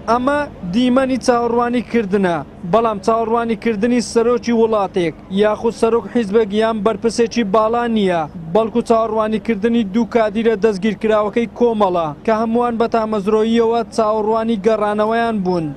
ئەمە دیمەنی چاوەڕوانی کردنە، بەڵام چاوەڕوانی کردنی سەرۆکی وڵاتێک یاخود سەرۆک حیزبێک یان بەرپرسێکی باڵا نییە، بەڵکو چاوەڕوانی کردنی دوو کادیرە دەستگیرکراوەکەی کۆمەڵە کە هەمووان بە تامەزرۆییەوە چاوەڕوانی گەڕانەوەیان بوون.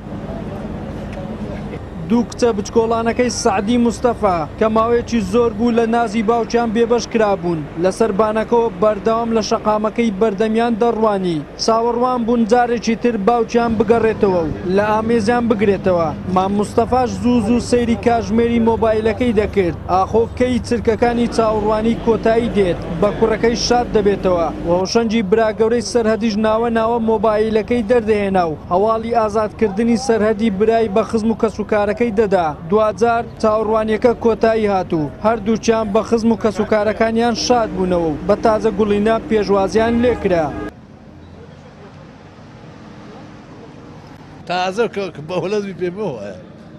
دوو کچە بچکۆڵانەکەی سەعدی مستەفا کە ماوەیەکی زۆر بوو لە نازی باوکیان بێبەش کرابوون، لەسەر بانەکەوە بەردەوام لە شەقامەکەی بەردەمیان دەڕوانی. چاوەڕوان بوون جارێکی تر باوکیان بگەڕێتەوە و لە ئامێزیان بگرێتەوە، مام مستەفاش زوو زوو سەیری کاژمێری مۆبایلەکەی دەکرد، ئاخۆ کەی چرکەکانی چاوەڕوانی کۆتایی دێت، بە کوڕەکەی شاد دەبێتەوە و هۆشەنگی برا گەورەی سەرهەدیش ناوە ناوە مۆبایلەکەی دەردەهێنا و هەواڵی ئازادکردنی سەرهەدی برای بە خزم و کەسوکارەکەی دەدا، دواجار چاوەڕوانیەکە کۆتایی هات و هەردووکیان بە خزم و کەسوکارەکانیان شاد بوونەوە و بە تازە گوڵینە پێشوازیان لێکرا. تازە بەهلەزی پێ بۆ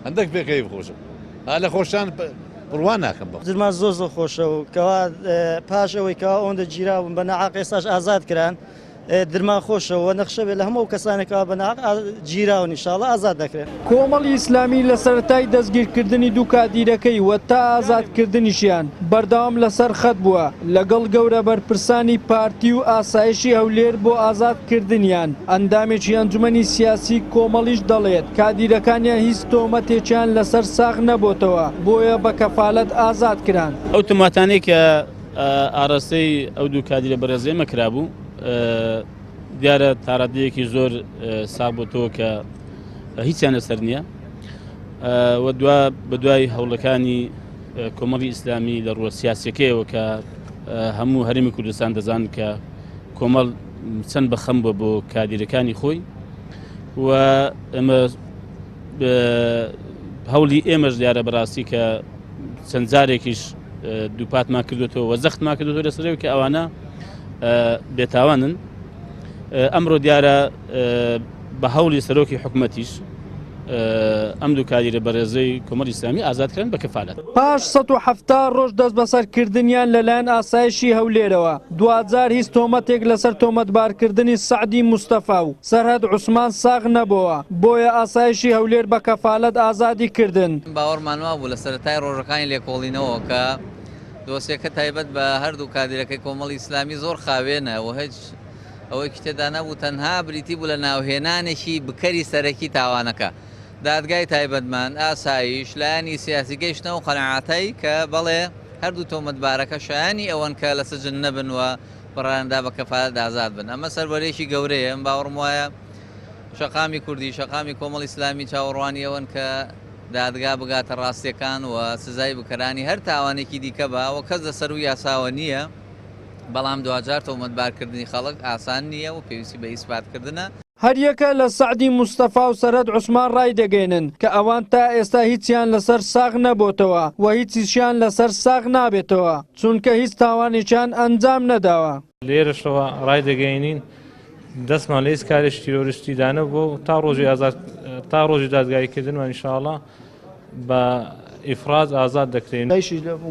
هەندێک پێکەی خۆشم لە خۆشان بڕوا ناکەم بە درمان زۆر زۆر خۆشە و کەوا پاش ئەوەی کەوا ئەوەندە گیرابوون بە ناحەق ئێستاش ئازاد کران درمان خۆشە و نەخشە بێ لە هەموو کەسانێکەوە بە ناحەق گیراون ئینشاڵڵا ئازاد دەکرێن. کۆمەڵی ئیسلامی لە سەرەتای دەستگیرکردنی دوو کادیرەکەی و تا ئازادکردنیشیان بەردەوام لەسەر خەت بووە لەگەڵ گەورە بەرپرسانی پارتی و ئاسایشی هەولێر بۆ ئازادکردنیان، ئەندامێکی ئەنجومەنی سیاسی کۆمەڵیش دەڵێت کادیرەکانیان هیچ تۆمەتێکیان لەسەر ساغ نەبۆتەوە بۆیە بە کەفالەت ئازادکران. ئەو تۆمەتانەی کە ئاراستەی ئەو دوو کادیرە بەڕێزەی ئێمە کرابوو دیارە تاڕادەیەکی زۆر ساغ بۆتەوە کە هیچیان لەسەر نییە و دوا بە دوای هەوڵەکانی کۆمەڵی ئیسلامی لە ڕووە سیاسەکەیەوە کە هەموو هەرێمی کوردستان دەزان کە کۆمەڵ چەند بەخەم بووە بۆ کادیرەکانی خۆی و ئێمە هەوڵی ئێمەش دیارە بەڕاستی کە چەند جارێکیش دووپاتمان کردوێتەوە و زەختمان کردوێتەوە لەسەرەوە کە ئەوانە بێتاوانن ئەمڕۆ دیارە بە هەوڵی سەرۆکی حکومەتیش ئەم دوو کادیرە بەڕێزەی کۆمەڵی ئیسلامی ئازاد کران بە کەفالەت. پاش 170 ڕۆژ دەستبەسەرکردنیان لەلایەن ئاسایشی هەولێرەوە، دواجار هیچ تۆمەتێک لەسەر تۆمەتبارکردنی سەعدی مستەفا و سەرهەد عوسمان ساغ نەبۆوە، بۆیە ئاسایشی هەولێر بە کەفالەت ئازادی کردن. باوەڕمان وابوو لە سەرەتای ڕۆژەکانی لێکۆڵینەوە کە دۆسیەکە تایبەت بە هەردوو کادیرەکەی کۆمەڵی ئیسلامی زۆر خاوێنە و هیچ ئەوەیکی تێدا نەبوو تەنها بریتی بوو لە ناوهێنانێکی بکەری سەرەکی تاوانەکە. دادگای تایبەتمەند، ئاسایش، لایەنی سیاسی گەیشتنە ئەو قەناعەتەی کە بەڵێ هەردوو تۆمەتبارەکە شایەنی ئەوەن کە لە سجن نەبن و بڕیاردا بە کەفالەت ئازاد بن. ئەمە سەروەرییەکی گەورەیە. من باوەڕم وایە شەقامی کوردی، شەقامی کۆمەڵی ئیسلامی چاوەڕوانی ئەوەن کە دادگا بگاتە ڕاستییەکان و سزای بکەرانی هەر تاوانێکی دیکە با و کەس لە سەروو یاساوە نییە. بەڵام دواجار تۆمەتبارکردنی خەڵک ئاسان نییە و پێویستی بە ئیسپاتکردنە. هەریەکە لە سەعدی مستەفا و سەرهەد عوسمان ڕایدەگەیەنن کە ئەوان تا ئێستا هیچیان لەسەر ساغ نەبۆتەوە و هیچیشیان لەسەر ساغ نابێتەوە، چونکە هیچ تاوانێکیان ئەنجام نەداوە. لێرەشەوە ڕایدەگەیەنین دەستمان لە هیچ کارێکی تیرۆریستیدا نەبووە و تا ڕۆژی ئازاد تا ڕۆژی دادگاییکردنمان ئینشاڵڵا بە ئیفراج ئازاد دەکرێین.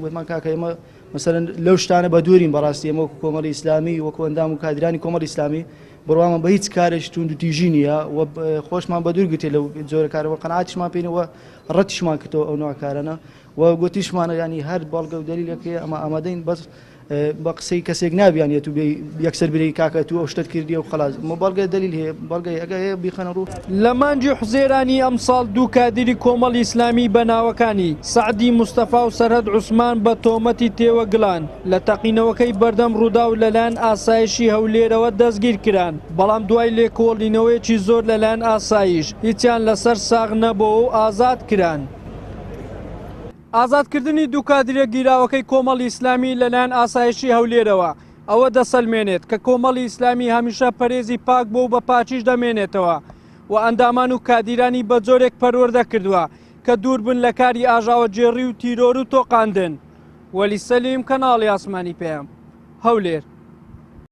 گوتمان کاکە ئێمە مەسەلەن لەو شتانە بە دوورین بەڕاستی ئێمە وەکو کۆمەڵی ئیسلامی وەکو ئەندام و کادرانی کۆمەڵی ئیسلامی بڕوامان بە هیچ کارێکی توندوتیژی نییە و خۆشمان بە دوور گرتێ لەو جۆرە کارەوە قەناعەتیشمان پێی و ڕەتیشمان کردەوە ئەو نوع کارانە و گوتیشمانە ینی هەر بەڵگە و دەلیلێک هەیە ئەمە ئامادەین بەس بە قسەی کەسێک نابیانێت و بێ یەکسەر برێی کاکە تو ئەو شتەت کردیە و خلاص مە بەڵگە دەلیل هەیە بەڵگەی ئەگە هەیە بیخەنە ڕوو. لە مانگی حوزەیرانی ئەمساڵ دوو کادیری کۆمەڵی ئیسلامی بە ناوەکانی، سەعدی مستەفا و سەرهەد عوسمان بە تۆمەتی تێوەگلان لە تەقینەوەکەی بەردەم ڕووداو لەلایەن ئاسایشی هەولێرەوە دەستگیرکران، بەڵام دوای لێکۆڵینەوەیەکی زۆر لەلایەن ئاسایش هیچیان لەسەر ساغ نەبۆوە و ئازادکران. ئازادکردنی دوو کادیرە گیراوەکەی کۆمەڵی ئیسلامی لەلایەن ئاسایشی هەولێرەوە ئەوە دەسەلمێنێت کە کۆمەڵی ئیسلامی هەمیشە پەرێزی پاک بووە و بە پاکیش دەمێنێتەوە و ئەندامان و کادیرانی بە جۆرێک پەروەردە کردووە کە دوور بن لە کاری ئاژاوەگێڕی و تیرۆر و تۆقاندن. وەلی سەلیم، کەناڵی ئاسمانی پەیام، هەولێر.